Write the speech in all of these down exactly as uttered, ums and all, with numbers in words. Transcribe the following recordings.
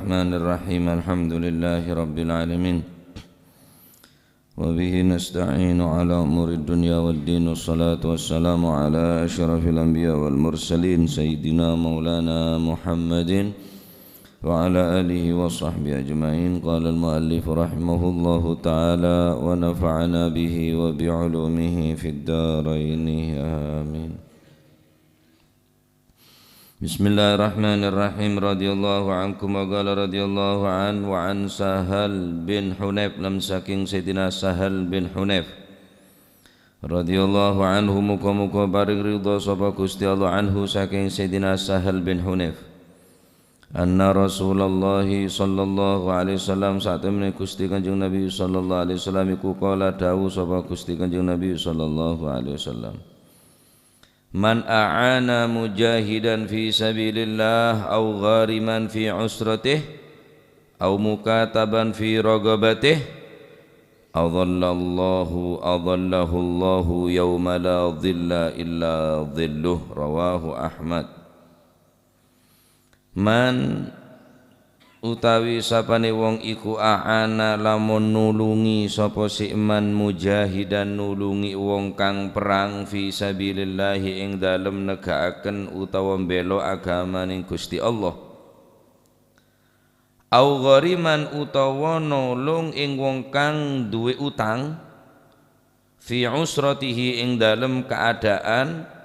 الرحمن الرحيم. الحمد لله رب العالمين. وبه نستعين على أمور الدنيا والدين. والصلاة والسلام على أشرف الأنبياء والمرسلين سيدنا مولانا محمد وعلى آله وصحبه أجمعين. قال المؤلف رحمه الله تعالى ونفعنا به وبعلومه في الدارين. آمين. Bismillahirrahmanirrahim. Radhiyallahu ankum wa qala radhiyallahu an wa an Sahal bin Hunayf, lan saking Sayyidina Sahal bin Hunayf. Radhiyallahu anhu, muga-muga paring ridha sapa Gusti Allah anhu saking Sayyidina Sahal bin Hunayf. Anna Rasulullah sallallahu alaihi wasallam, satemene Gusti Kanjeng Nabi sallallahu alaihi wasallam iku qala, dawuh sapa Gusti Kanjeng Nabi sallallahu alaihi wasallam. Man a'ana mujahidan fi sabilillah aw ghariman fi usratih aw mukataban fi raqabatih, adhallallahu, adhallahullahu yawma la dhilla illa dhilluh. Rawahu Ahmad. Man utawi sapane wong iku a'ana lamon nulungi sapa si man mujahidan nulungi wong kang perang fi sabilillahi ing dalem nega'aken utawa mbela agamaning Gusti Allah. Au ghariman utawa nolong ing wong kang duwe utang fi usratihi ing dalem kaadaan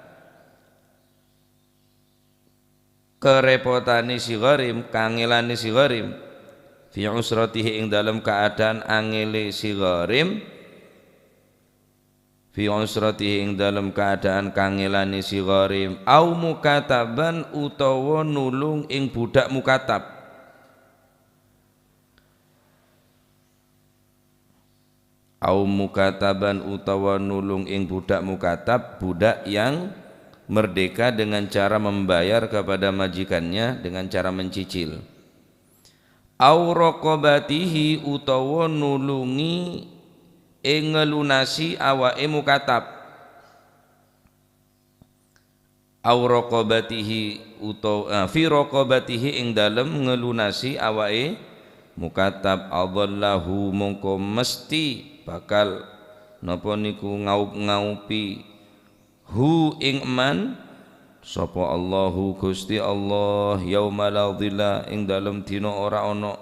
karepotane si gharim, kangelane si gharim, fi usratihi ing dalem kaadaan angele si gharim, fi usratihi ing dalem kaadaan kangelane si gharim, au mukataban utawa nulung ing budak mukatab. Au mukataban utawa nulung ing budak mukatab, budak yang merdeka dengan cara membayar kepada majikannya dengan cara mencicil. Au raqabatihi utawa nulungi ing ngelunasi awake mukatab. Au raqabatihi utawa, ah, fi raqabatihi ing dalem ngelunasi awake mukatab, adhallahu mongko mesti bakal napa niku ngaup-ngaupi hu ing man sapa Allahu Gusti Allah yauma la dhilla ing dalem dina ora ana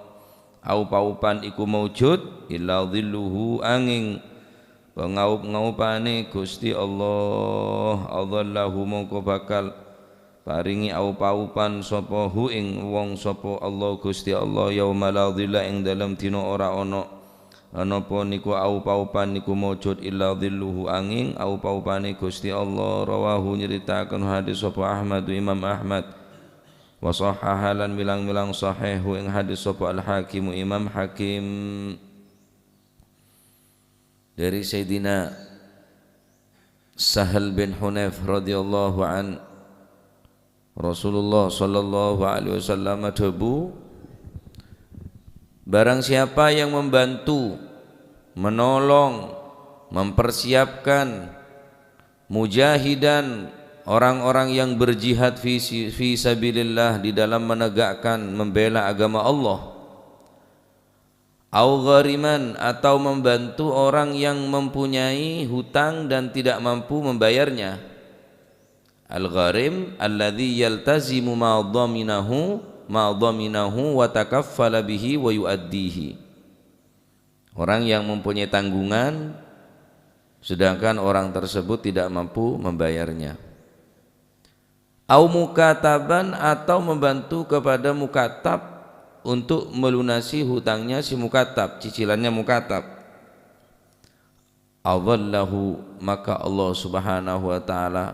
aup-aupan iku maujud illa dhilluhu anging pangaup-ngaupane Gusti Allah, adhallahu mongko bakal paringi aup-aupan sapa hu ing wong sapa Allah Gusti Allah, yauma la dhilla ing dalem dina ora ana, napa niku aup-aupan niku maujud illa dhilluhu anging aup-aupane Gusti Allah. Rawahu nyeritaken hadis sapa Ahmad, Imam Ahmad, wa sahhaha lan milang-milang sahih hu ing hadis sapa Al-Hakim, Imam Hakim. Dari Sayyidina Sahal bin Hunayf radhiyallahu an, Rasulullah sallallahu alaihi wasallam adhabu, barang siapa yang membantu, menolong, mempersiapkan mujahidan, orang-orang yang berjihad fi, fi sabilillah, di dalam menegakkan, membela agama Allah, au ghariman, atau membantu orang yang mempunyai hutang dan tidak mampu membayarnya. Al-gharim alladzi yaltazimu ma dhaminahu, ma dhaminahu wa takaffala bihi wa yuaddihi. Orang yang mempunyai tanggungan, sedangkan orang tersebut tidak mampu membayarnya. Au mukataban, atau membantu kepada mukatab untuk melunasi hutangnya si mukatab, cicilannya mukatab. Adhallahu, maka Allah Subhanahu wa Ta'ala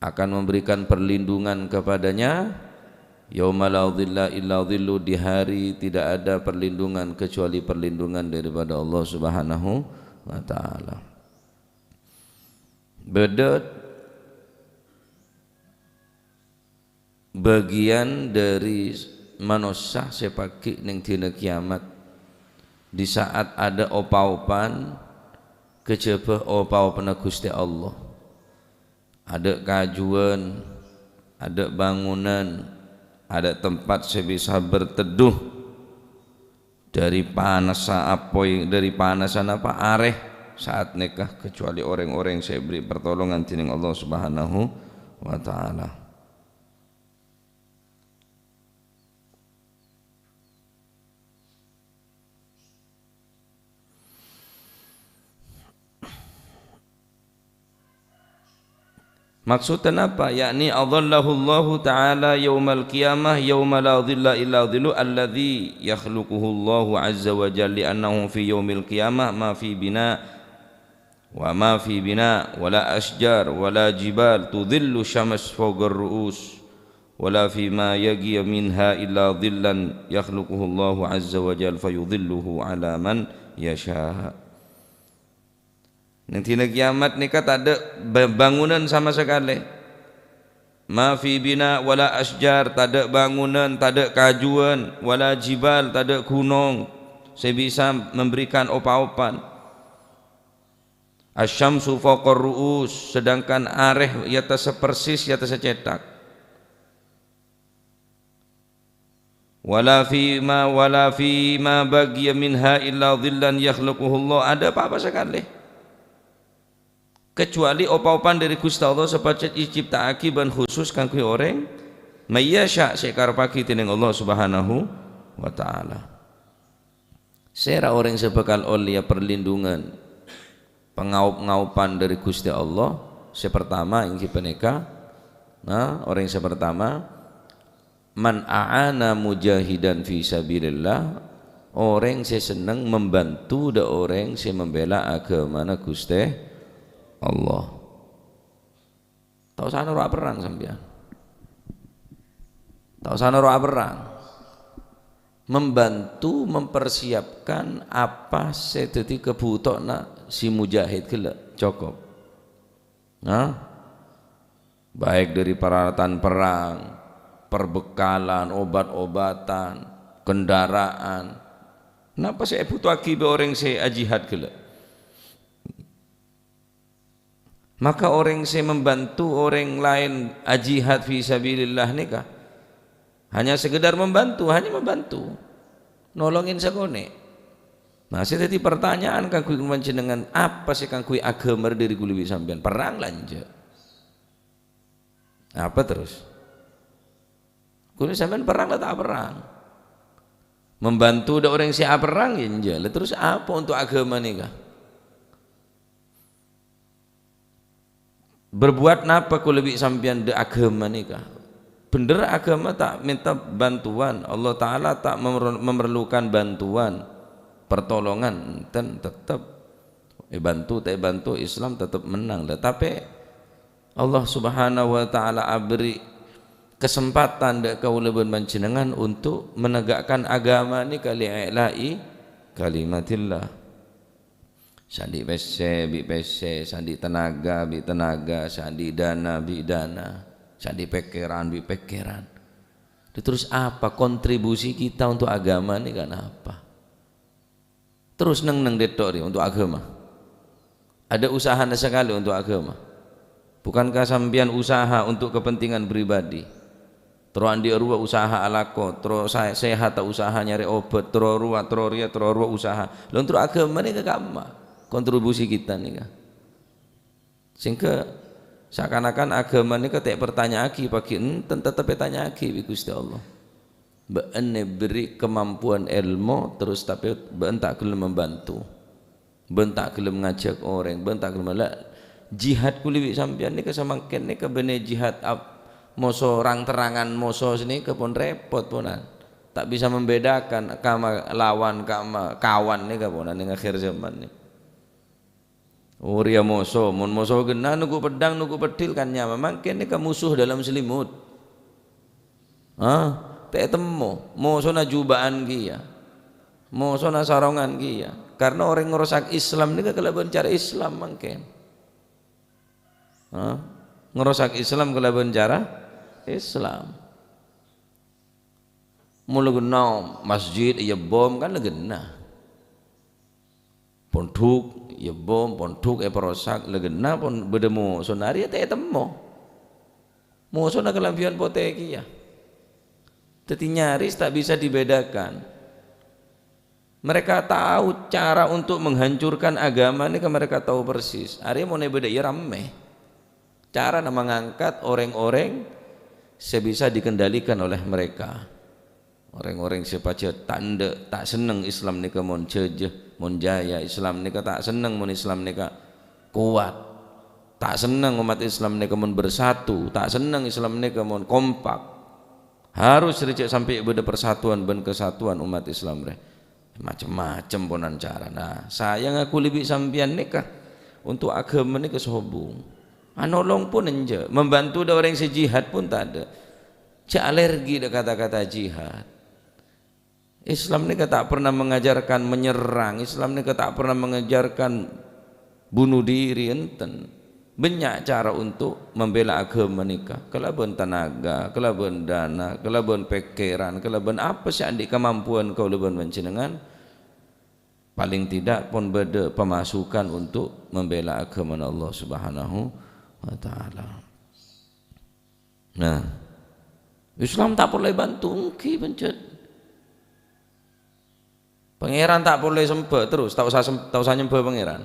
akan memberikan perlindungan kepadanya. Yauma la dhilla illa dhillu, di hari tidak ada perlindungan kecuali perlindungan daripada Allah Subhanahu wa Ta'ala. Bâdâ bagian dari manossa sè paghi' neng dina kiamat, di saat ada opa-opan kejaba opa-opanna Gusti Allah. Ada kajuan, ada bangunan, Adâ' tempat sè bisa berteduh dâri panassa apoy, dâri panassa napa arè saat nèka, kecuali orèng-orèng sè èberri' pertolongan dening Allah Subhanahu wa Ta'ala. Maksudnya apa? Yakni adhallahullahu ta'ala yaumal qiyamah yauma la dhilla illa dhillu alladzi yakhluquhullahu azza wa jalla, li'annahu fi yaumil qiyamah ma fi bina wa ma fi bina, wala asjar, wala jibal, tudhillu syams fawqar ru'us, wala fi ma yagiya minha illa dhillan yakhluquhullahu azza wa jalla fayudhilluhu ala man yasha. Neng dina kiyamat nèka tadâ' ba-, bangunan sama sakalè. Ma fi bina wala asjar, tadâ' bangunan, tadâ' kajuwân, wala jibal, tadâ' ghunong sè bisa memberikan opa-opan. Asyamsu fawqar ru'us, sedangkan arè è attassa persis, è attassa cèthak. Wala fima, wala fima baqiya minha illa dhillan yakhluquhullah. Adâ' pa-apa sakalè. Kecuali opa-opan dâri Ghustè Allah sè pajhât ècipta'aghi bân khusus kaangghuy orèng, may yasha', sè èkarebbhâghi dening Allah Subhanahu wa Ta'ala. Sèra orèng sè bhâkal ollèya perlindungan, pangaop-ngaopan dâri Ghustè Allah? Sè partama èngghi panèka, nah, orèng sè partama, man a'ana mujahidan fi sabilillah, orèng sè senneng membantu dâ' orèng sè membela aghâmana Ghustè Allah. Ta' osa noro' aperrang sampèyan. Ta' osa noro' aperrang. Membantu mempersiapkan apa sè dhâddhi kabhutowanna si mujahid ghellâ', cokop. Nah, baik dâri peralatan perang, perbekalan, obat-obatan, kendaraan. Napa sè èbhutoaghi bi' orèng sè ajihad ghellâ'? Maka orèng sè membantu orèng laèn ajihad fi sabilillah nèka hanya sekedar membantu, hanya membantu. Nolongin sakonè'. Nah, sè dhâddhi pertanyaan kaangghuy panjhennengngan, apa sè kaangghuy aghâma dâri ghulâ bi' sampèyan? Perrang la enjâ'. Apa terros? Ghulâ sampèyan perrang la ta' perrang? Membantu dâ' orèng sè aperrang, ya enjâ'. La terros apa untuk aghâma nèka? Berbuat napa ghulâ bi' sampèyan dâ' aghâma nèka? Bhendher aghâma ta' mènta bantuan, Allah Ta'ala ta' memer-, memerlukan bantuan, pertolongan, enten, tettep. Èbantu ta' èbantu, Islam tettep mennang. La, tapè Allah Subhanahu wa Ta'ala abherri' kasempatan dâ' kaulâ bân panjhennengngan untuk menegakkan aghâma nèka li'ila'i kalimatillah. Sè andi' pèssè bi' pèssè, sè andi' tenaga bi' tenaga, sè andi' dana bi' dana, sè andi' pèkkèran bi' pèkkèran. Terros apa kontribusi kita untuk aghâma nèka napa? Terros neng-enneng dâ' tho' rè untuk aghâma. Adâ' usahana sakalè untuk aghâma. Bukankah sampèyan usaha untuk kepentingan pribadi? Terro andi' rowa usaha alako, terro sa-, sehat ta' usaha nyarè obhât, terro rowa, terro rèya, terro rowa usaha. Lha, terro aghâma nèka ka'emma kontribusi kita nèka. Sehingga seakan-akan aghâma nèka ta' èpartanya'aghi, paghi enten tettep ètanya'aghi bi' Ghustè Allah. Bâ'en èbherri' kamampuan èlmo, terros tapè bâ'en ta' ghellem membantu. Bâ'en ta' ghellem ngajhâk orèng, bâ'en ta' ghellem, la, jihad ghulâ bi' sampèyan nèka samangkèn nèka bânnè jihad ap-, moso rang-terrangan moso sanèka pon rèpot ponan. Ta' bisa membedakan ka'emma lawan, ka'emma kawan nèka ponan neng akhir zaman nèka. Oh, rèya moso, mon moso ghenna nonggu peddhâng, nonggu peddhil kan nyaman. Mangkèn nèka musuh dalam selimut. Hah? Ta' ètemmo. Mosona juba'an kèya. Mosona sarongan kèya. Karena orèng ngerosak Islam nèka kalabân cara Islam mangkèn. Hah? Ngerosak Islam kalabân cara Islam. Mon la ghenna masjid èbom kan la ghenna. Pondhuk èbom, pondhuk èparosak, la ghenna pon bâdâ mosona rèya ta' ètemmo. Mosona kalambhiyân potè kèya. Dhâddhi nyaris ta' bisa dibedakan. Mereka tahu cara untuk menghancurkan agama nèka, mereka tahu persis. Arèya mon è bâdâ iyâ rammè. Carana mangangkat orèng-orèng sè bisa dikendalikan oleh mereka. Orèng-orèng sè pajhât ta' endâ', ta' senneng Islam nèka mon jhâjâ, mon jaya. Islam nèka ta' senneng mon Islam nèka kowat. Ta' senneng umat Islam nèka mon bersatu, ta' senneng Islam nèka mon kompak. Harus rèya jhâ' sampè' bâdâ persatuan bân kesatuan umat Islam rè. Macem-macem ponan cara. Nah, saya ngaku lebih sampèyan nèka untuk agama nèka sobung. Anolong pun enjâ', membantu dâ' orèng sè jihad pun tadâ'. Jhâ' alergi dâ' kata-kata jihad. Islam nèka ta' pernah mengajarkan menyerang, Islam nèka ta' pernah mengajarkan bunuh diri, enten. Bânnya' cara untuk membela agama nèka, kalabân tanaga, kalabân dana, kalabân pèkkèran, kalabân apa sè andi' kamampuan kaulâ bân panjhennengngan, paling tidak pon bâdâ pemasukan untuk membela agamana Allah Subhanahu wa Ta'ala. Nah, Islam ta' parlo èbânto, ènggi, pajhât. Pangèran ta' parlo èsembhâ, terros ta' osa sem-, ta' osa nyembhâ Pangèran.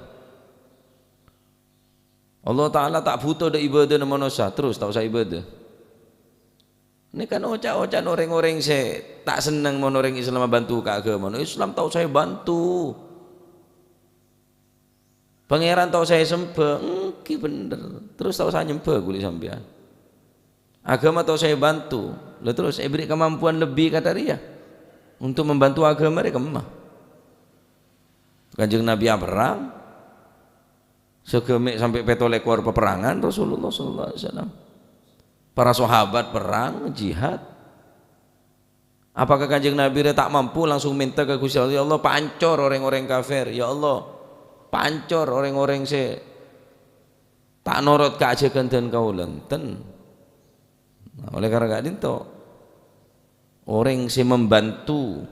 Allah Ta'ala ta' bhuto dâ' ibâdâna manossa, terros ta' osa ibâdâ. Nèka kan oca'-oca'na orèng-orèng sè ta' senneng mon orèng Islam abânto ka agamana. Islam ta' osa èbânto. Pangèran ta' osa èsembhâ, ènggi bhender. Terros ta' osa nyembhâ ghuli sampèyan. Agama ta' osa èbânto. Lah terros èberri' kamampuan lebbi ka dhâriyâ untuk membantu agama rè kemma. Kanjeng Nabi aperrang, saghâmè' sampè' pètto lèkor paperrangan Rasulullah sallallahu alaihi wasallam. Para sahabat perrang, jihad. Apakah Kanjeng Nabi rè ta' mampu langsung mènta ka Ghustè Allah, "Ya Allah, pancor orèng-orèng kafir. Ya Allah, pancor orèng-orèng sè ta' norot ka ajhâghân dhân kaulâ." Enten. Nah, oleh karena ka'dinto, orèng sè membantu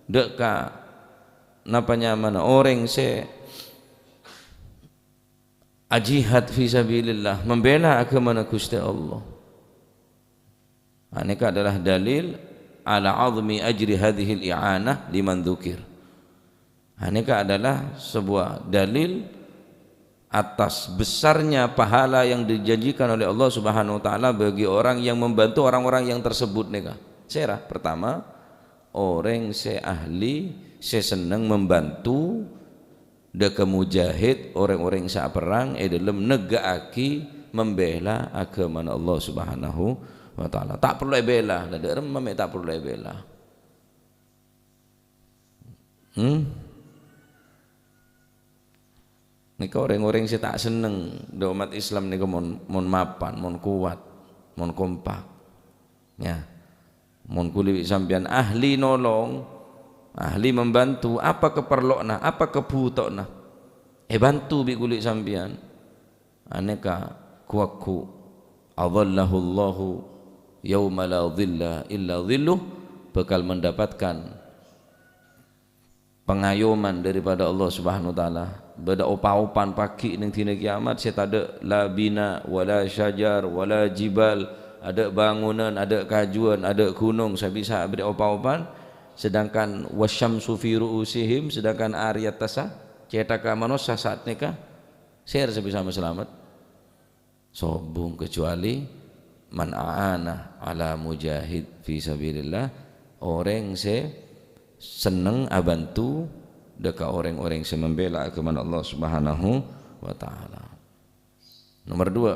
dâ' ka, napa nyamana, orèng sè ajihad fi sabilillah, membela agamana Ghustè Allah. Anèka adalah dalil ala azmi ajri hadhil i'anah liman dzukir. Anèka adalah sebuah dalil atas besarnya pahala yang dijanjikan oleh Allah Subhanahu wa Ta'ala bagi orang yang membantu orang-orang yang tersebut nèka. Sèra, pertama, orèng sè ahli, sè senneng membantu dâ' ka mujahid, orèng-orèng sè aperrang è dâlem negghâ'aghi, membela agamana Allah Subhanahu wa Ta'ala. Ta' parlo èbela, la dâ' remma mè' ta' parlo èbela. Hmm? Nèka orèng-orèng sè ta' senneng dâ' ommat Islam nèka mon, mon mapan, mon kowat, mon kompak. Ya. Mon ghuli bi' sampèyan ahli nolong, ahli membantu, apa kaparlowanna, apa kabhutowanna, èbânto bi' ghuli sampèyan. Anèka ghu-lagghu, "Adhallahullahu yauma la dhilla illa dhilluh," bakal mendapatkan pengayoman daripada Allah Subhanahu wa Ta'ala. Bâdâ opa-opan pagghi' neng dina kiamat sè tadâ' la bina, wala syajar, wala jibal, adâ' bangunan, adâ' kajuwân, adâ' ghunong sè bisa aberri' opa-opan, sedangkan wasyamsu fi ru'usihim, sedangkan arè è attassa, cèthagghâ manossa sa'at nèka, sèra sè bisa masalamet? Sobung, kecuali man a'ana ala mujahid fi sabilillah, orèng sè senneng abânto dâ' ka orèng-orèng sè membela agamana Allah Subhanahu wa Ta'ala. Nomor dua,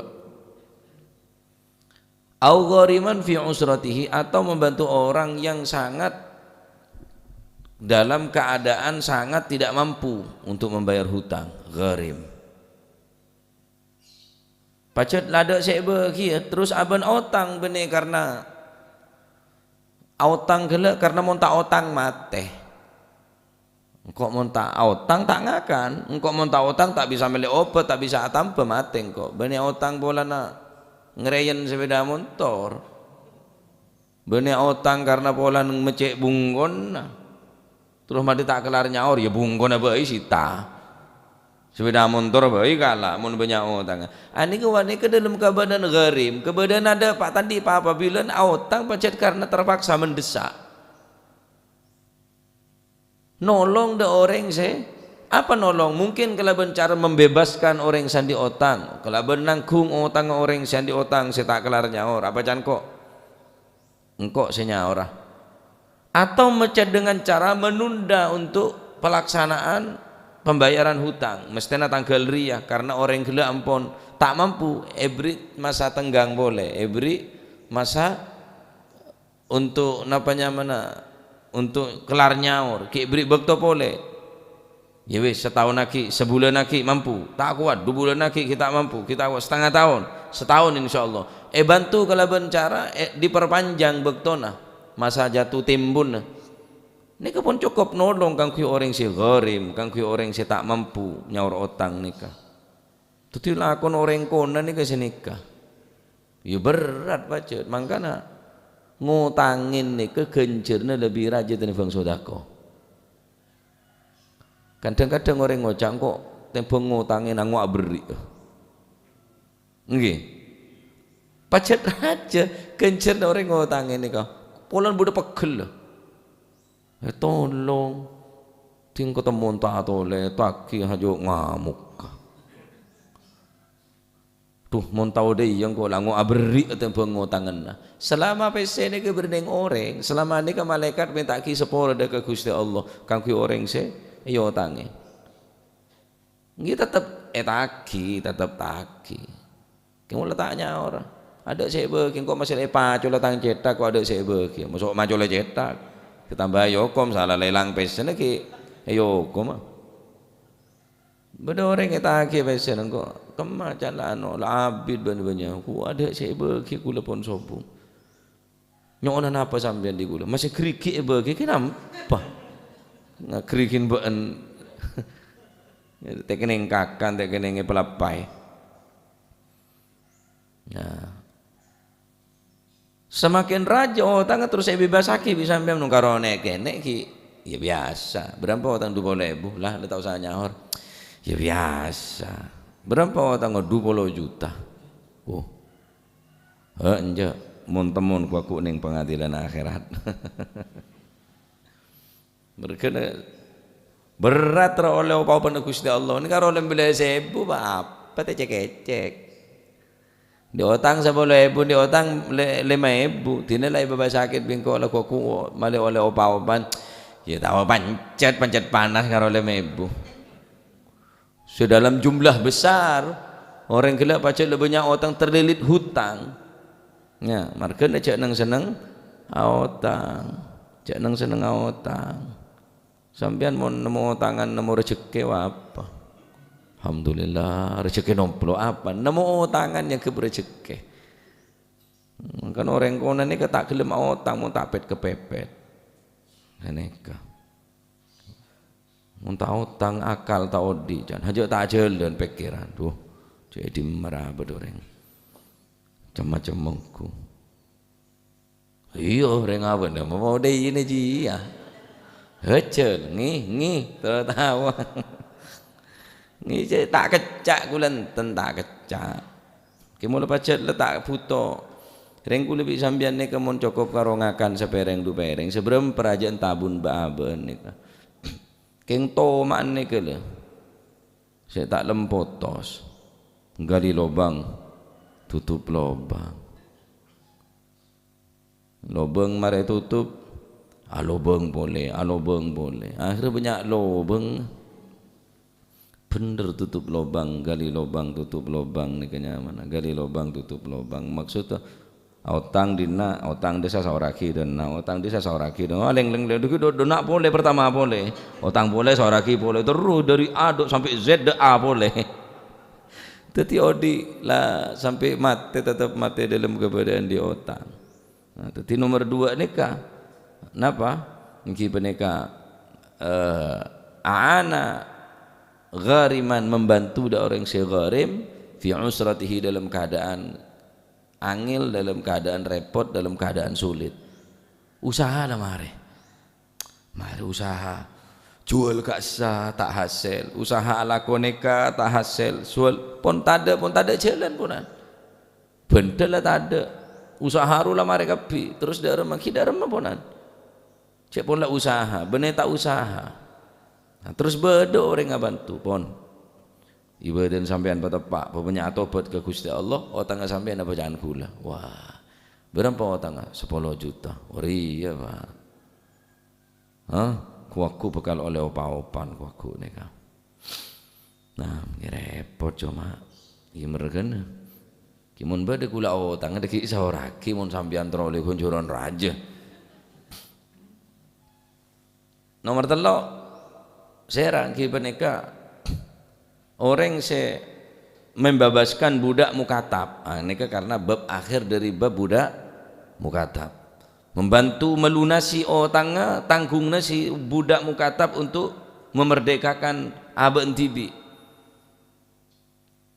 au ghariman fi usratihi, atau membantu orang yang sangat dalam keadaan sangat tidak mampu untuk membayar hutang, gharim. Pajhât la dâ' sè èbâghi, ya, terros abân otang bânnè karna aotang ghellâ' karna mon ta' otang matè. Engko' mon ta' aotang ta' ngakan, engko' mon ta' otang ta' bisa mellè obhât, ta' bisa atamba matè engko'. Bânnè otang polana ngrèyen sepeda montor. Bânnè otang karna polana mècè' bungkona. Terros matè ta' kellar nyaor, ya bungkona bhâi sita. Sepeda montor bhâi kala mon bânnya' otangnga. Anèka wa nèka dâlem kabâdâ'ân gharim, kabâdâ'ân adâ' pa-, ta' andi' pa-apa bilân aotang pajhât karna terpaksa mendesak. Nolong dâ' orèng sè, apa nolong? Mungkin kalabân cara membebaskan orèng sè andi' otang, kalabân nangghung otangnga orèng sè andi' otang sè ta' kellar nyaor. Apa can ko'? Engko' sè nyaora. Atau mecca dengan cara menunda untuk pelaksanaan pembayaran hutang. Mestèna tangghâl rèya, karna orèng ghellâ' ampon ta' mampu, èberri' masa tenggang polè, èberri' masa untuk napa nyamana, untuk kellar nyaor, ghi' èberri' bâkto polè. Ya wis, sataon aghi', sabulân aghi' mampu. Ta' kowat, du bulân aghi' ghi' ta' mampu, ghi' ta' kowat, setengah taon, sataon insyaallah. Èbânto kalabân cara, eh, diperpanjang bâktona, masa jatuh temponya. Nèka pon cokop nolong kaangghuy orèng sè gharim, kaangghuy orèng sè ta' mampu nyaor otang nèka. Dhâddhi lakon orèng kona nèka sanèka. Ya berrâ' pajhât, mangkana ngotangè nèka ghânjhârânna lebbi rajâ tènèbâng sodako. Kadhâng-kadhâng orèng ngoca', "Engko' tèmbhâng ngotangè nango' aberri'." Ènggi. Pajhât rajâ ghânjhârânna orèng ngotangè nèka. Polana bâdâ pegghel. Eh, tolong. Ding katemmo ta' tolè, tagih aja ngamuk. Duh, mon tao dâ' iyâ engko' la ngo' aberri' tèmbhâng ngotanganna. Salama pèssè nèka èberri' neng orèng, salama nèka malaèkat mènta'aghi sapora dâ' ka Ghustè Allah kaangghuy orèng sè èotangè. Ènggi tetep ètaghi, tetep taghi. Kèng mola ta' nyaor. Adâ' sè èbâghi, engko' masè èpacola tang cèthak, ko' adâ' sè èbâghi. Mosok macola cèthak. Katamba èokom, sala lèlang pèssèna ghi' èokom. Bâdâ orèng ètaghi pèssèna engko', kemma cala'an, la abit bân bânnya', ko' adâ' sè èbâghi kaulâ pon sobung. Nyo'ona napa sampèyan dhi' kaulâ? Masè ghârighi' èbâghi, kenapa? Ngaghârighi bâ'en. Tèkènèng kakan, tèkènèng èpalappaè. Nah. Semakin rajâ otangnga terros èbebasaghi bi' sampèyan, nong karo nè'-kènè' ghi', ya biyasa. Bârâmpa otang du polo èbu? Lah, la ta' osa nyaor. Ya biyasa. Bârâmpa otangnga? Du polo juta. Oh. He, enjâ', mon-temmon ku-, aku neng pengadilan akhirat. Mergâna berrâ' ro ollè pa-opa bân Ghustè Allah. Nèka ro lèmbellâ sèbu, pa-, apa tè cèk-kècèk. Diotang sapolo èbu, diotang lè-, lèma èbu. Dinah la èbâbâ sakèt bi' engko' la ghu-, ghu-, malè ollè pa-opan. Ya, tao pancet, pancet panas karo lèma èbu. Sedalam jumlah besar, orèng ghellâ' pajhât la bânnya' otang, terlilit hutang. Ya, marghâna jhâ' neng-senneng aotang. Jhâ' neng-senneng aotang. Sampèyan mon nemmo otangan, nemmo rejekkè, wa apa? Alhamdulillah, rejekkè nompolo apa? Nemmo otangan nyangghep rejekkè. Mangkana orèng kona nèka ta' ghellem aotang, mon ta' pèt-kapèpèt. Ghânèka. Mon ta' otang, akal ta' odi', can. Hajâ' ta' ajhâlân pèkkèran. Duh, jhâ' è dimma ra bâdâ orèng cem-macem mongghu. Iyâ, orèng abâ' nèka mau dâ' iyâ nè jiyâ. Hajâl, ngi, ngi, terro tao. Ngi, cè' ta' kècca' kaulâ enten ta' kècca'. Kè mola pajhât la ta' bhuto. Rèng kaulâ bi' sampèyan nèka mon cokop karo ngakan sapèrèng du pèrèng, sabârâmpa rajâ èntabun bâ'-abâ'ân nèka. Kèng toma'an nèka lho. Sè ta' lem potos. Gali lobang, tutup lobang. Lobâng marè tutup, alobâng polè, alobâng polè. Akhirnya bânnya' lobâng. Bhender tutup lobang, gali lobang, tutup lobang nèka nyamana. Gali lobang, tutup lobang. Maksudnya, otang dinna', otang dissa' saoraghi dinna', otang dissa' saoraghi dinna'. Oh, lèng-lèng, lèng, dhu-, dhu-, dhuna polè, pertama polè. Otang polè, saoraghi polè. Terus dari A dhu-, sampai Z dâ' A polè. Dhâddhi odi' la sampai matè, tetep matè dâlem kabâdâ'ân diotang. Nah, dhâddhi nomer dua nèka. Napa? Ènggi panèka, eh, a'ana ghariman, membantu dâ' orèng sè gharim, fi usratihi, dalam keadaan angèl, dalam keadaan repot, dalam keadaan sulit. Usaha la marè. Marè usaha. Juwâl ka'issa' ta' hasèl, usaha alako nèka ta' hasèl, juwâl pon tadâ', pon tadâ' jhâlân, ponan. Bhândhâl la tadâ', usaha rowa la marè kabbhi, terros dâ' remma, ghi' dâ' remma, ponan. Cè' pon la usaha, bânnè ta' usaha. Nah, terros bâdâ orèng abhânto, pon. Ibâdâna sampèyan pateppa', bâbânnya' atobhât ka Ghustè Allah, otangnga sampèyan abâcaan ghulâ. Wah, bârâmpa otangnga? Sapolo juta. Oh, rèya, Pak. Hah? Ghu-lagghu bhâkal ollè pa-opan, ghu-lagghu nèka. Nah, rèpot, coma. Ghi' merghâna. Ghi' mon bâdâ ghulâ otangnga, dâggi' saoraghi mon sampèyan terro ollè ghunjuran rajâ. Nomer tello', sèra ghi' panèka orèng sè membebaskan budak mukatab. Ah, nèka karena bab akhir dari bab budak mukatab. Membantu melunasi otangnga, tanggungnga si budak mukatab untuk memerdekakan abâ'na dhibi'.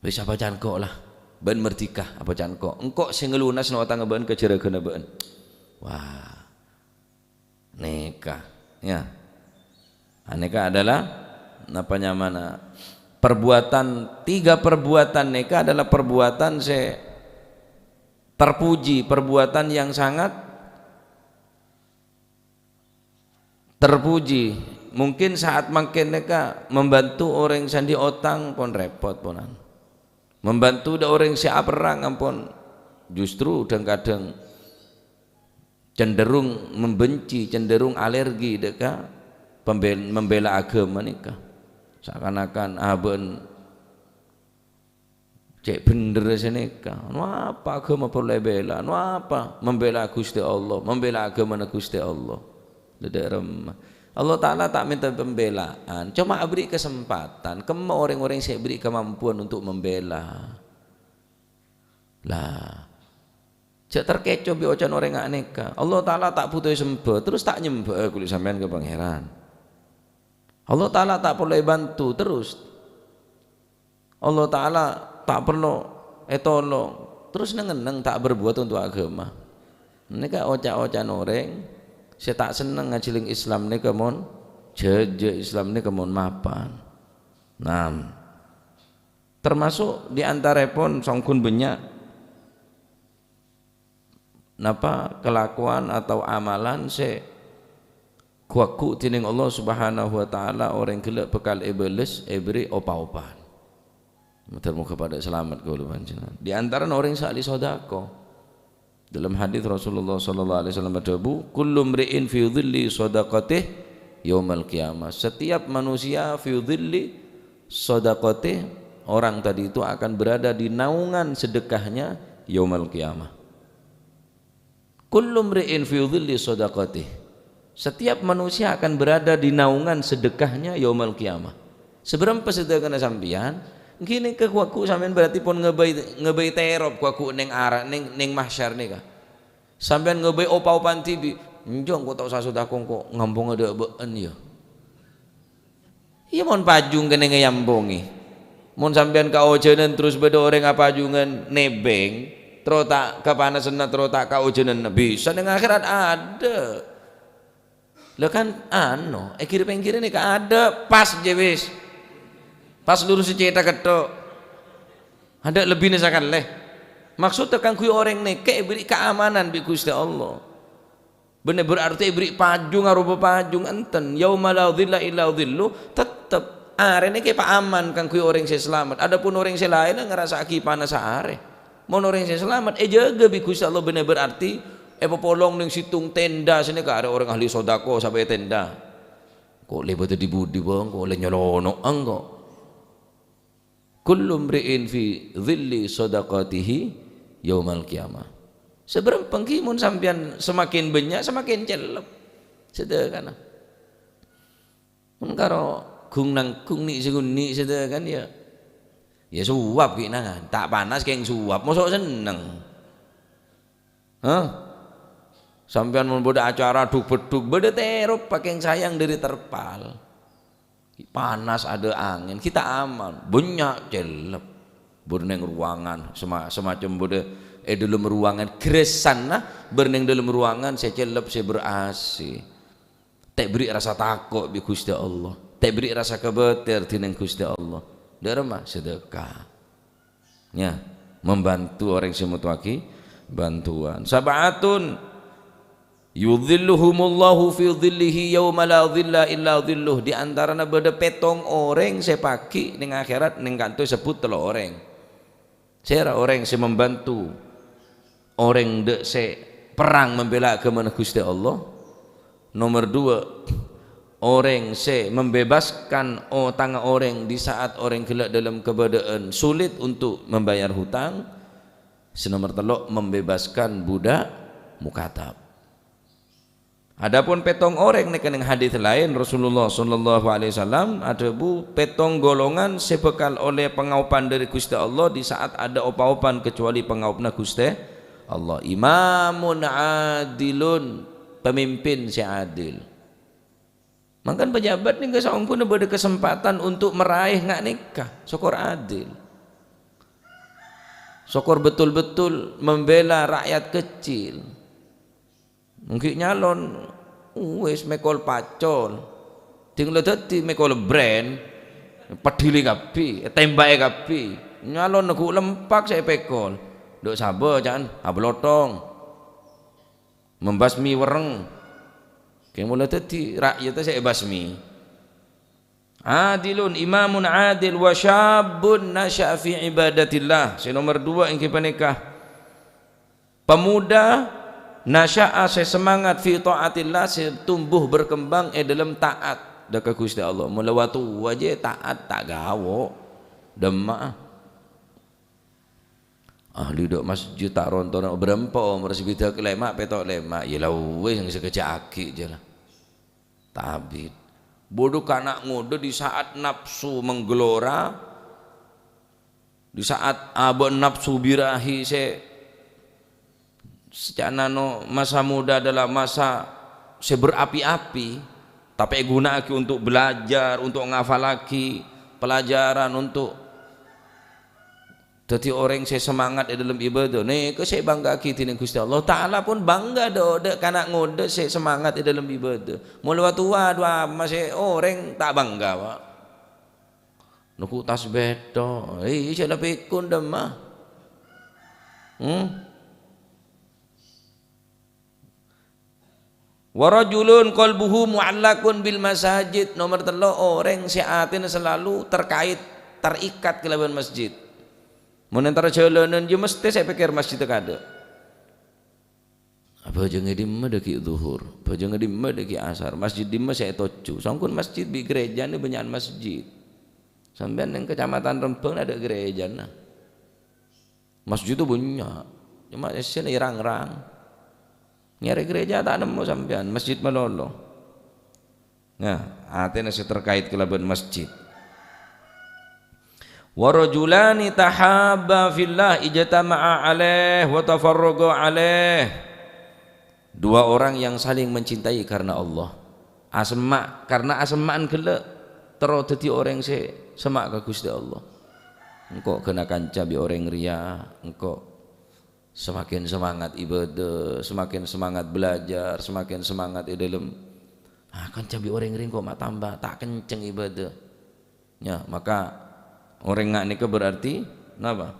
Wis, abâcaan engko' la, bâ'na merdeka, abâcaan engko'. Engko' sè ngelunasana otangnga bâ'na ka jhârâghânna bâ'na. Wah, nèka, ya. Nah, nèka adalah, napa nyamana, perbuatan, tiga perbuatan nèka adalah perbuatan sè terpuji, perbuatan yang sangat terpuji. Mungkin saat mangkèn nèka membantu orèng sè andi' otang pon rèpot, ponan. Membantu dâ' orèng sè aperrang ampon justru dhâng-kadhâng cenderung membenci, cenderung alergi dâ' ka pembel-, membela agama nèka. Seakan-akan abâ'na cè' bhendherra sè nèka. Anu apa agama parlo èbela? Anu apa membela Ghustè Allah, membela agamana Ghustè Allah? Dâ' remma. Allah Ta'ala ta' mènta pembelaan, coma aberri' kesempatan. Kemma orèng-orèng sè èberri' kemampuan untuk membela? Lah, jhâ' terkecoh bi' oca'na orèng nga' nèka. Allah Ta'ala ta' buto èsembâ, terros ta' nyembâ, ghuli sampèyan ka Pangèran. Allah Ta'ala ta' parlo èbânto, terros Allah Ta'ala ta' parlo ètolong, terros neng-enneng ta' berbuat untuk agama. Nèka oca'-oca'na orèng sè ta' senneng ngajhâlâng Islam nèka mon jhâjâ Islam nèka mon mapan. Nah, termasuk di antarèpon songghun bânnya' napa, kalakowan atau amalan sè ghu-lagghu dhinèng Allah Subhanahu wa Ta'ala, orèng ghellâ' bhâkal èbâles, èberri' opa-opan. Moghâ-moghâ padâ salamet kaulâ panjhennengan. Di antarana orèng sè ahli sodako. Dalam hadis Rasulullah sallallahu alaihi wasallam adhâbu, "Kullu mri'in fi dhilli shadaqatih yaumal qiyamah." Setiap manusia fi dhilli shadaqatih, orang tadi itu akan berada di naungan sedekahnya yaumal qiyamah. "Kullu mri'in fi dhilli shadaqatih." Setiap manusia akan berada di naungan sedekahnya yaumal qiyamah. Sabârâmpa sedekana sampèyan, ghi' nèka ghu-lagghu sampèyan berarti pon ngabây, ngabây terop ghu-lagghu neng ara-, neng, neng mahsyar nèka. Sampèyan ngabây opa-opan dhibi', "Enjâ' engko' ta' osa sodako, engko' ngamponga dâ' bâ'na, yâ." Iyâ, mon pajhung kennengnga èampongè. Mon sampèyan kaojhânan terros bâdâ orèng apajhungan nèbeng, terro ta' kapanasanna, terro ta' kaojhânanna, bisa neng akhèrat adâ'. Lah kan, ano, è ghir-pèngghirrâ nèka adâ', pas jâ wis. Pas lurus cèthagghâ tho'. Adâ' lebbina sakalè. Maksoddhâ kaangghuy orèng nèka èberri' kaamanan bi' Ghustè Allah. Bânnè berarti èberri' pajhung aropa pajhung, enten. "Yauma la dhilla illa dhillu," tettep. Arè nèka èpaaman kaangghuy orèng sè salamet. Adapun orèng sè laènna ngarassa'aghi panassa arè. Mon orèng sè salamet èjâgâ bi' Ghustè Allah, bânnè berarti èpapolong neng sèttong tenda sè nèka arè orèng ahli sodako sampè' tenda. Ko' lè bâdâ di budi, Bang, ko' lè nyolono'an ko'. "Kullu mri'in fi dhilli shadaqatihi yaumal qiyamah." Sabârâmpa ghi' mon sampèyan semakin bânnya', semakin cellep sadekana. Mon karo ghung-nangghung nè'-sè-ngunni' sadekana, yâ, yâ suwap ghi' nangan. Ta' panas kèng suwap, moso' senneng. Hah? Sampèyan mon bâdâ acara dhuk-beddhuk, bâdâ terop pakèng sayang dâri terpal. Panas, adâ' angèn, ghi' ta' aman. Bânnya' cellep. Bâdâ neng ruangan, sema-, semacam bâdâ è dâlem ruangan, gherrassanna bâdâ neng dâlem ruangan sè cellep, sè ber-A C. Ta' èberri' rasa tako' bi' Ghustè Allah. Ta' èberri' rasa kobâtèr dhinèng Ghustè Allah. Dâ'remma sedekah. Ya, membantu orèng sè mbutuwaghi bantuan. Sab'atun yudhilluhumullahu fi dhillihi yauma la dhilla illa dhilluh. Di antarana bâdâ pètto' orèng sè pagghi' neng akhèrat neng kanto èsebbhut tello' orèng. Sèra orèng sè membantu orèng dâ' sè perrang membela aghâmana Ghustè Allah. Nomer dua, orèng sè membebaskan otangnga orèng di saat orèng ghellâ' dalam keadaan sulit untuk membayar hutang. Sè nomer tello', membebaskan budak mukatab. Adapun pètto' orèng nèka neng hadis laèn, Rasulullah sallallahu alaihi wasallam adhâbu, pètto' golongan sè bhâkal ollè pangaopan dâri Ghustè Allah di saat adâ' pa-opan kecuali pangaopna Ghustè Allah. Imamun adilun, pemimpin sè adil. Mangkana pejabat nèka saongghuna bâdâ kesempatan untuk meraih nga' nèka, sokor adil. Sokor betul-betul membela rakyat kecil. Ènggi nyalon, wis mèkol pacol. Ding la dhâddhi mèkol brand, pedhili kabbhi, ètèmba'è kabbhi. Nyalon neggu' lempak sè èpèkol. Dâ' sabâ, ca'na, ablothong. Membasmi werreng. Kèng mola dhâddhi ra'yatta sè èbasmi. Adilun, imamun adil, wa syabbun nasya'a fi ibadatillah. Sè nomer dua ènggi panèka pemuda nasya'a sè semangat fi taatillah, sè tumbuh berkembang è dâlem taat dâ' ka Ghustè Allah. Mola watu ajâ taat ta' gawo. Dâmma'a. Ahli dâ' masjid ta' rontonan bârâmpa omor sè bidhâk lèma' pètto' lèma'. Yâ la wis, sè kajâ'aghi jâ la. Tabit. Bâdâ kana' ngodâ di saat nafsu menggelora, di saat abâ' nafsu birahi sè Saca'na no, masa muda adalah masa sè berapi-api, tapè èghuna'aghi untuk belajar, untuk ngafalaghi pelajaran, untuk dhâddhi orèng sè semangat è dâlem ibadah. Nèka sè èbângga'aghi dhinèng Ghustè Allah Ta'ala pon bângga dâ', dâ' kana' ngodâ sè semangat è dâlem ibadah. Mon la towa, dua masè orèng ta' bângga, Pak. Nèko tasbih tok. Iyâ, jhâ' la pèkon dâmma. Hmm? "Wa rajulun qalbuhu mu'allaqun bil masajid." Nomer tello', orèng sè atèna selalu terkait, terikat kalabân masjid. Mon entar jhâlânan, yâ mesthè sè pèkkèr masjid kaadâ'. Abhâjângnga è dimma dâgghi' Dhuhur, abhâjângnga è dimma dâgghi' Asar, masjid dimma sè ètojjhu. Songghun masjid bi' gerejana bânnya'an masjid. Sampèyan neng Kecamatan Rembang adâ' gerejana. Masjid itu bânnya', cuma essèna rang-rang. Nyarè gereja ta' nemmo sampèyan, masjid malolo. Nah, atèna sè terkait kalabân masjid. "Wa rajulani tahabba fillah ijtama'a alaih wa tafarraqa alaih." Dua orang yang saling mencintai karena Allah. Asemma', karena asemma'an ghellâ' terro dhâddhi orèng sè semma' ka Ghustè Allah. Engko' ghâna kanca bi' orèng rèya, engko' Semakin semangat ibadah, semakin semangat belajar, semakin semangat è dâlem, ah, kanca bi' orèng rèng kok ma' tamba, ta' kenceng ibadah. Ya, maka orèng nga' nèka berarti napa?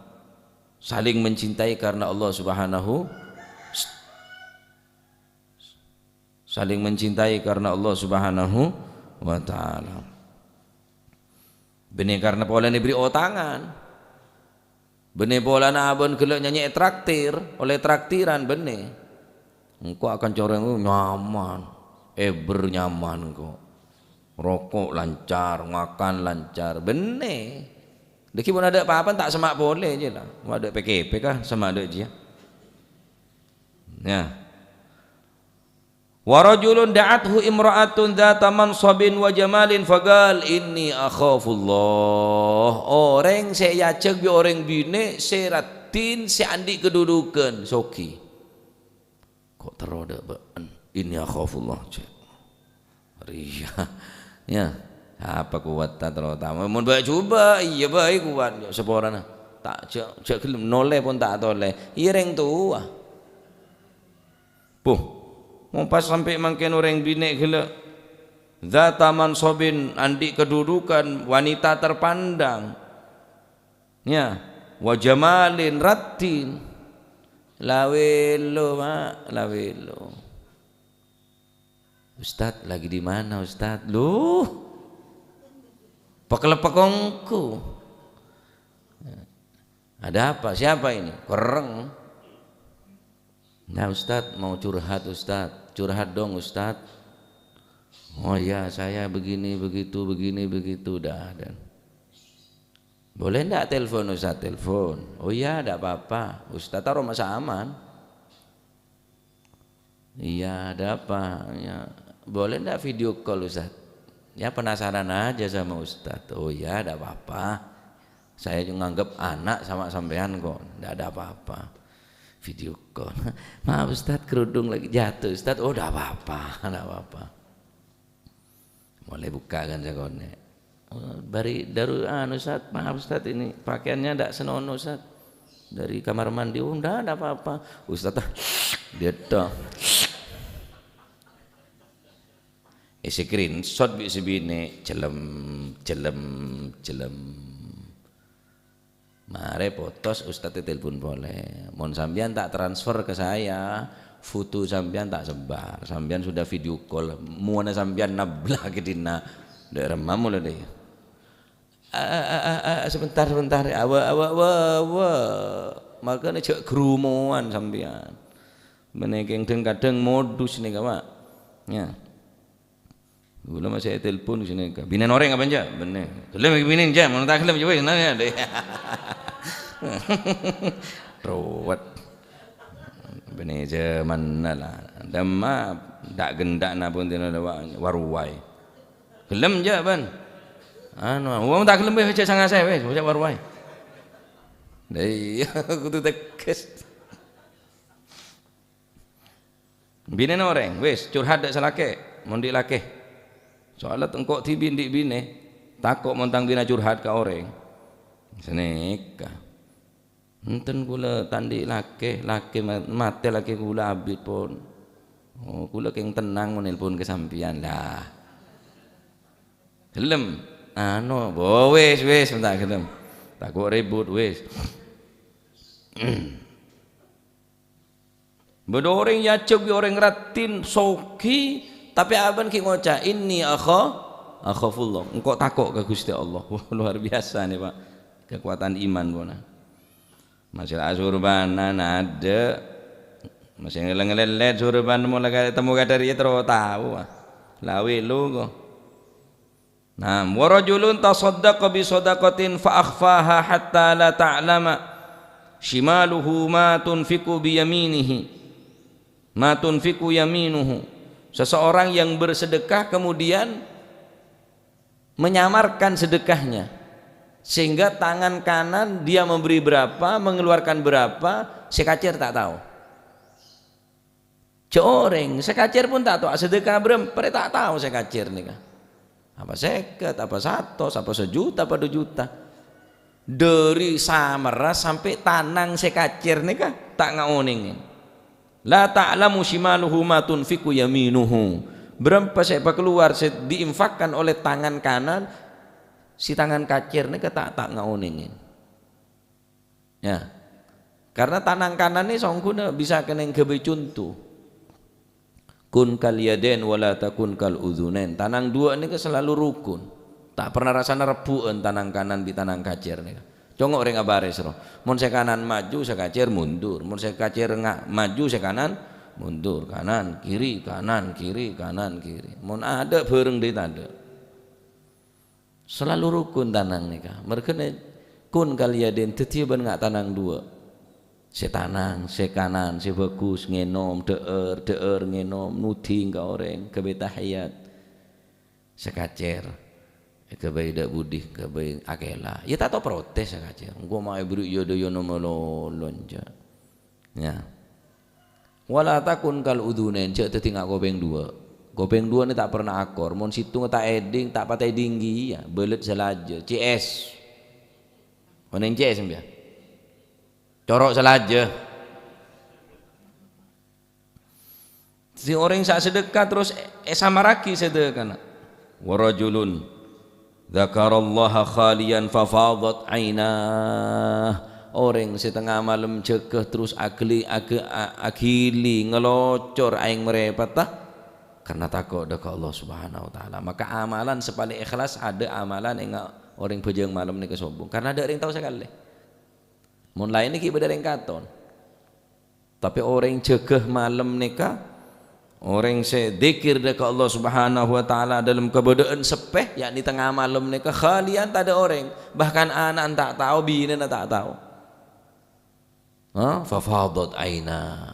Saling mencintai karena Allah Subhanahu, saling mencintai karena Allah Subhanahu wa Ta'ala. Bânnè karena polana èberri' otangan. Bânnè polana abâ'na ghellâ' nyanyè ètraktir, ollè traktiran, bânnè. Engko' akanca orèng, oh, nyaman, èbher nyaman engko'. Roko' lancar, makan lancar, bânnè. Dâgghi' mon adâ' pa-apa ta' semma' polè jiyâ la. Mon adâ' P K P kah semma' dâ' jiyâ. Ya. "Wa rajulun da'athu imra'atun dzata mansabin wa jamalin faqal, 'Inni akhafullah.'" Orèng sè èajhâk bi' orèng binè' sè raddhin, sè andi' kadudukan, soghi. Kok terro dâ' bâ'en, "Inni akhafullah," cè'. Rèya. Ya, apa kuwatta terutama? Mon bâ' jhubâ', iyâ bhâi kuwat, saporana. Ta' jhâ', jhâ' ghellem nolè pon ta' tolè. Iyâ rèng towa. Puh, mon pas sampè' mangkèn orèng binè' ghellâ' Dzata mansobin, andi' kedudukan, wanita terpandang. Ya, wa jamalin, raddhin. La wèlo, Pak, la wèlo. "Ustadz, lagi di mana, Ustadz?" "Loh, peklepek ongghu." "Ada apa? Siapa ini?" "Kerreng." "Nah, Ustadz, mau curhat, Ustadz." "Curhat dong, Ustadz." "Oh ya, saya begini, begitu, begini, begitu." Udah, dan, "Boleh ndak telepon, Ustadz?" "Telepon." "Oh iya, ndak apa-apa." "Ustadz taruh masa aman." "Iya, ada apa?" "Ya, boleh ndak video call, Ustadz? Ya, penasaran aja sama Ustadz." "Oh iya, ndak apa-apa. Saya juga nganggep anak sama sampean kok. Ndak ada apa-apa." Video call. "Maaf, Ustadz, kerudung lagi jatuh, Ustadz." "Oh, ndak apa-apa, ndak apa-apa." Mulai buka kan sakonè'. "Oh, bâri' daru anu, Ustadz, maaf, Ustadz, ini pakaiannya ndak senono, Ustadz. Dari kamar mandi." "Oh, ndak, ndak apa-apa." Ustadz, ah, dia dah. Eh, screenshot bi' si binè', celem, celem, celem. Marè potos, Ustadz telepon polè. "Mon sampeyan ta' transfer ke saya, foto sampeyan ta' sebar. Sampeyan sudah video call, muwana sampeyan nabla ke dinna'." Ndak remma mula deh. "Ah, ah, ah, ah, ah, sebentar, sebentar. Awa, awa, awa, awa. Makanya jhâ' gerumowan sampeyan." Menè kèng dhâng-kadhâng modus nèka, Pak. Ya. Kaulâ masè ètelpon sènèka. "Binèna orèng apa enjâ'?" "Bânnè." "Ghellem ghi binèna enjâ', mon ta' ghellem ya wis, nah, ya, deh." Ruwet. Bânnè jhâmanna la. Dâmma ta' gendhâ'na pon dina wa-, waruwai. "Ghellem enjâ', bân?" "Anu, wong ta' ghellem wis, jhâ' sanga-sè wis, jhâ' waruwai." Lah iyâ, kudu tegas. Binèna orèng, wis, curhat dâ' salakè, mon dhi' lakè. Soalnya engko' dhibi' andi' binè, tako' mon tang binè curhat ka orèng. Sènèka. "Enten kaulâ ta' andi' lakè, lakè ma-, matè lakè kaulâ abit pon. Oh, kaulâ kèng tennang mon nelpon ka sampèyan." Lah. Ghellem. Anu, bo, wis, wis, ta' ghellem. Tako' ribut, wis. Bâdâ orèng èajhâk bi' orèng raddhin, soghi, tapè abâ'na ghi' ngoca', "Inni akha-, akhafullah." Engko' tako' ka Ghustè Allah. Wah, luar biasa nè, Pak. Kekuatan iman, pona. Masè la asurbanan adâ'. Masè ngeleng-lellet surban mola ka-, temo kadhâriyâ terro tao, ah. La wèlo, ko. Naam, "Wa rajulun tasaddaqa bi shadaqatin fa akhfaha hatta la ta'lama shimaluhu ma tunfiqu bi yaminihi, ma tunfiqu yaminuhu." Seseorang yang bersedekah kemudian menyamarkan sedekahnya, sehingga tangan kanan dia memberi berapa, mengeluarkan berapa, sè kacèr ta' tao. Jhâ' orèng, sè kacèr pon ta' tao, sedekah bârâmpa rè ta' tao sè kacèr nèka. Apa sèket, apa satos, apa sajuta, apa du juta. Dâri samarra sampè' tanang sè kacèr nèka ta' ngaonèngè. "La ta'lamu shimaluhu ma tunfiqu yaminuhu." Bârâmpa sè èpakalowar, sè diinfakkan oleh tangan kanan, si tangan kacèr nèka ta', ta' ngaonèngè. Ya. Karena tanang kanan nè songghuna bisa kènèng ghâbây conto. "Kun kal yadain wa la takun kal udzunain." Tanang duwâ' nèka selalu rukun. Ta' pernah rassana rebbhu'ân tanang kanan bi' tanang kacèr nèka. Congo' rèng abarès ro. Mon sè kanan maju, sè kacèr mundur. Mon sè kacèr nga-, maju, sè kanan mundur. Kanan, kiri, kanan, kiri, kanan, kiri. Mon adâ' bhâreng dâri tadâ'. Selalu rukun tanang nèka. Merghâna kun kal yadain, dhâddhiyâ bân nga' tanang duwâ'. Sè tanang, sè kanan, sè bhâghus, ngènom, dhâ'âr, dhâ'âr, ngènom, nuding ka orèng, ghâbây tahiyat. Sè kacèr, ghâbây dâ' budi, ghâbây akèla. Yâ ta' tao protes sè kacèr. Engko' ma' èbherri' yâ dâ' yâ nomo lolon, jâ'. Ya. "Wa la takun kal udzunain," jhâ' dhâddhi nga' kopèng duwâ'. Kopèng duwâ' nè ta' pernah akor, mon sèttonga ta' èdhing, ta' patè èdhing kèya, bâlât salajâ, C S. Onèng C S sampèyan? Coro' salajâ. Dhâddhi orèng sè sedekah terros è-, èsamarraghi sedekana. Wa rajulun dzakarallaha khaliyan fafadat ainah. Orèng sè tengnga malem jâgâ terros aghili, aghi-, a-, aghili, ngelocor aèng marèpatta karena tako' dâ' ka Allah Subhanahu wa Ta'ala. Maka amalan sè palèng ikhlas adâ' amalan enga' orèng bhâjâng malem nèka sombong, karena adâ' orèng tao sakalè. Mon laènna ghi' bâdâ rèng katon. Tapè orèng jâgâ malem nèka, orèng sè dzikir dâ' ka Allah Subhanahu wa Ta'ala dâlem kabâdâ'ân seppè, yakni tengnga malem nèka, khaliyan tadâ' orèng, bahkan ana'na ta' tao, binèna ta' tao. Ha? Fafadat aina.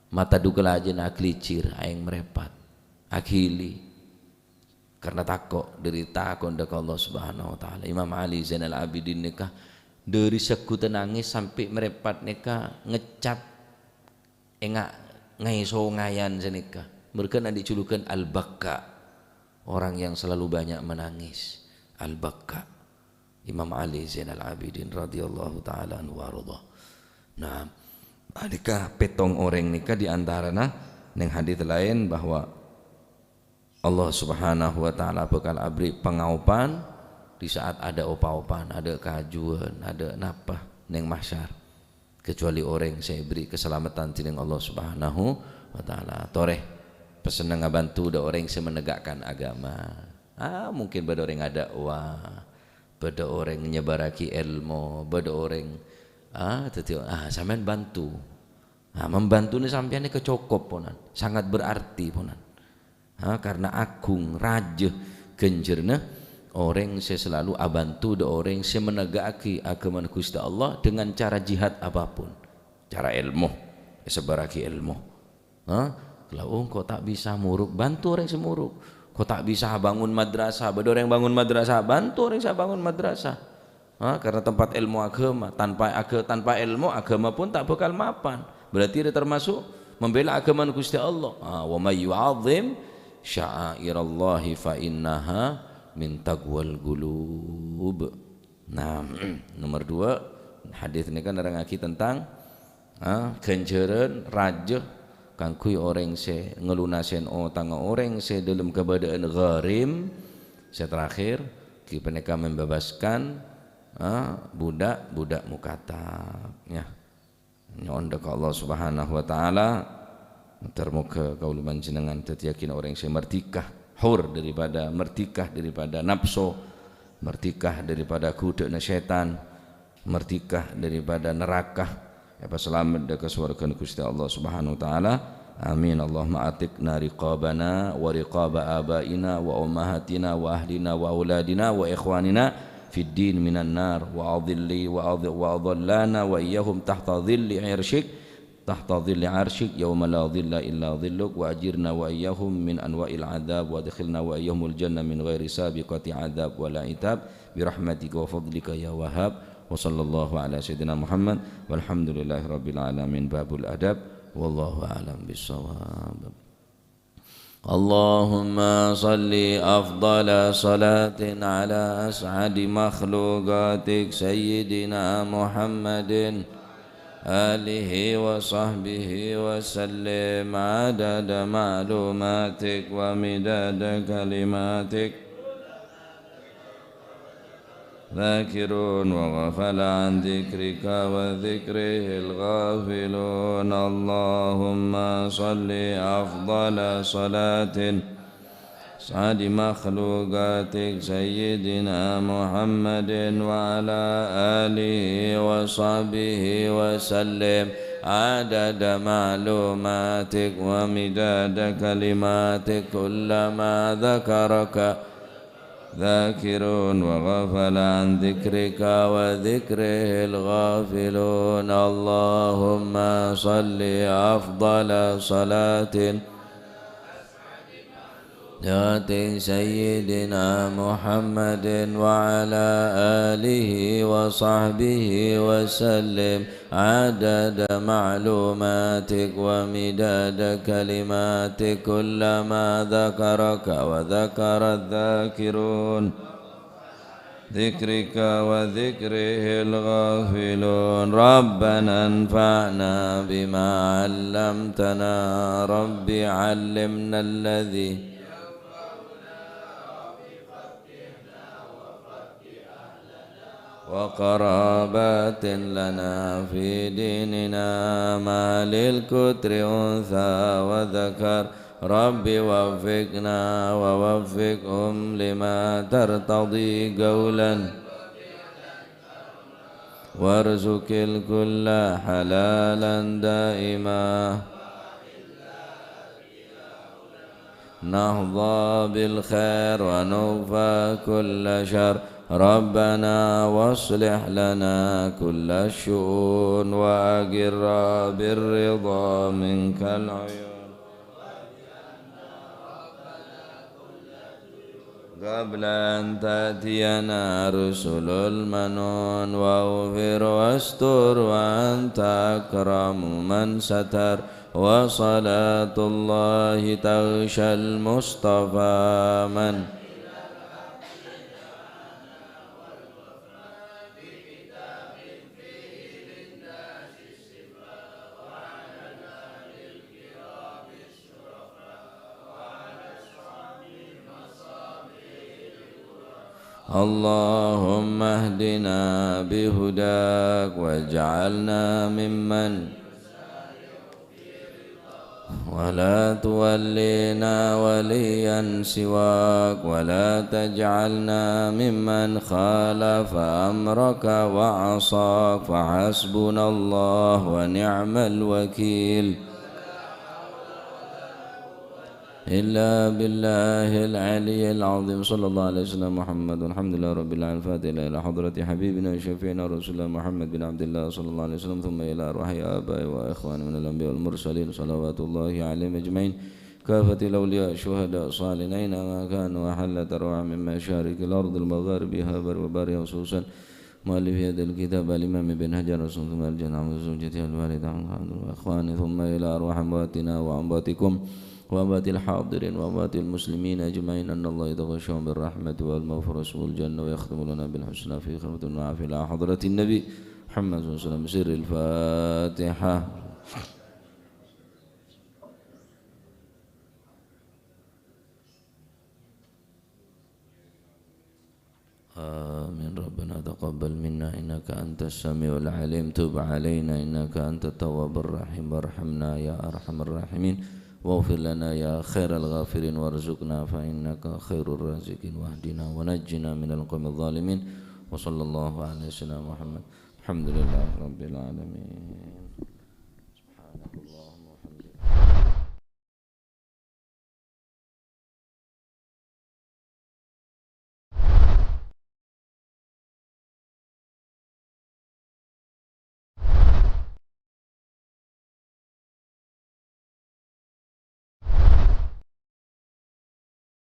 Mata du kalajâna aghâlijhir, aèng marèpat, aghili. Karena tako', dâri tako' dâ' ka Allah Subhanahu wa Ta'ala. Imam Ali Zainal Abidin nèka dâri segghut nangès sampè' marèpat nèka ngecap enga' ngaè-songayân sanèka. Marghâ andi' julukan Al-Bakka. Orang yang selalu banyak menangis. Al-Bakka. Imam Ali Zainal Abidin radhiyallahu ta'ala anhu wa ardha. Nah, nèka pèttong orèng nèka di antarana neng hadits laèn bahwa Allah Subhanahu wa Ta'ala bhâkal aberri' pangaopan di saat adâ' pa-opan, adâ' kaajuwân, adâ' napa neng mahsyar, kecuali orèng sè èberri' kasalameddhân dhineng Allah Subhanahu wa Ta'ala. Torè, pessenna ngabhânto dâ' orèng sè menegakkan agama. Ah, mungkin bâdâ orèng adâ'wa, bâdâ orèng nyebarraghi èlmo, bâdâ orèng, ah, dhâddhi, ah, sampèyan bhânto. Ah, mambhântona sampèyan nèka cokop, ponan. Sangat berarti, ponan. Ha, karena aghung, rajâ ghânjhârânna orèng sè salalu abhânto dâ' orèng sè menega'aghi aghâmana Ghustè Allah dengan cara jihad apapun. Cara èlmo, èsebbhârraghi èlmo. Ha? Kalau engko' ta' bisa morok, bhânto orèng sè morok. Engko' ta' bisa bângon madrasah, bâdâ orèng bângon madrasah, bhânto orèng sè abângon madrasah. Ha, karena tempat èlmo aghâma, tanpa agha-, tanpa èlmo aghâma pon ta' bhâkal mapan. Berarti rèya termasuk membela aghâmana Ghustè Allah. Ha, "Wa may yu'azzim sya'airallahi fa innaha min taqwal qulub." Nah, nomor dua, hadits nèka nerrangngaghi tentang, ha, ghânjhârân rajâ kaangghuy orèng sè ngalunasè otangnga orèng sè dâlem kabâdâ'ân gharim. Sè terakhir, ghi panèka membebaskan, ha, budak-budak mukatab, ya. Nyo'on dâ' ka Allah Subhanahu wa Ta'ala, moghâ kaulâ panjhennengngan dhâddhiyâghin orèng sè merdeka, hur daripada, merdeka daripada napso, merdeka daripada ghudhâ'na sètan, merdeka daripada neraka, èpasalamet dâ' ka sowarghâna Ghustè Allah Subhanahu wa Ta'ala. Amin. Allahumma atiqna riqabana wa riqaba abaina wa ummahatina wa ahlina wa auladina wa ikhwanina fid din minan nar, wa adhilli wa adh-, wa adhillana wa iyyahum tahta dhilli arsyik, tahta dhilli arsyik, yauma la dhilla illa dhilluk, wa ajirna wa iyyahum min anwa'il adzab, wa adkhilna wa iyyahumul jannah min ghairi sabiqati adzab wa la itab, bi rahmatika wa fadlika ya Wahhab. Wa sallallahu ala sayyidina Muhammad, walhamdulillahi rabbil alamin. Babul adab, wallahu a'lam bissawab. اللهم صل أفضل صلاة على أسعد مخلوقاتك سيدنا محمد آله وصحبه وسلم عدد معلوماتك ومداد كلماتك. ذاكرون وغفل عن ذكرك وذكره الغافلون. اللهم صل أفضل صلاة سعد مخلوقاتك سيدنا محمد وعلى آله وصحبه وسلم عدد معلوماتك ومداد كلماتك كلما ذكرك ذاكرون وغفل عن ذكرك وذكره الغافلون. اللهم صل أفضل صلاة سيدنا محمد وعلى آله وصحبه وسلم عدد معلوماتك ومداد كلماتك كلما ذكرك وذكر الذاكرون ذكرك وذكره الغافلون. ربنا انفعنا بما علمتنا. رب علمنا الذي وقرابات لنا في ديننا، ما للكتر أنثى وذكر. رب وفقنا ووفقهم لما ترتضي قولا، وارزق الكل حلالا دائما. نحظى بالخير ونكفى كل شر. ربنا واصلح لنا كل الشؤون وأقر بالرضا منك العيون. قبل أن تأتينا رسل المنون، واغفر واستر وأنت أكرم من ستر. وصلاة الله تغشى المصطفى من اللهم اهدنا بهداك واجعلنا ممن، ولا تولنا وليا سواك، ولا تجعلنا ممن خالف أمرك وعصاك، فحسبنا الله ونعم الوكيل. إلا بالله العلي العظيم. صلى الله على سيدنا محمد. والحمد لله رب العالمين. الفاتحة إلى حضرة حبيبنا وشفيعنا رسول الله محمد بن عبد الله صلى الله عليه وسلم، ثم إلى أرواح آبائي وإخواني من الأنبياء والمرسلين، صلوات الله عليهم أجمعين، كافة الأولياء الشهداء الصالحين، أينما كانوا وحلت أرواحهم من مشارق الأرض المغاربها وبرها، خصوصا مؤلف هذا الكتاب الإمام ابن حجر، ثم الجنة وزوجته الوالدة وإخواني، ثم إلى أرواح أمواتنا وأمواتكم وأموات الحاضرين وأموات المسلمين أجمعين، أن الله يتغشاهم بالرحمة والمغفرة والجنة، ويختم لنا بالحسنى في آخرة الدنيا في حضرة النبي محمد صلى الله عليه وسلم. سر الفاتحة. آمين. ربنا تقبل منا إنك أنت السميع العليم، تب علينا إنك أنت التواب الرحيم، وارحمنا يا أرحم الراحمين، واغفر لنا يا خير الغافرين، وارزقنا فإنك خير الرازقين، واهدنا ونجنا من القوم الظالمين. وصلى الله على سيدنا محمد. الحمد لله رب العالمين.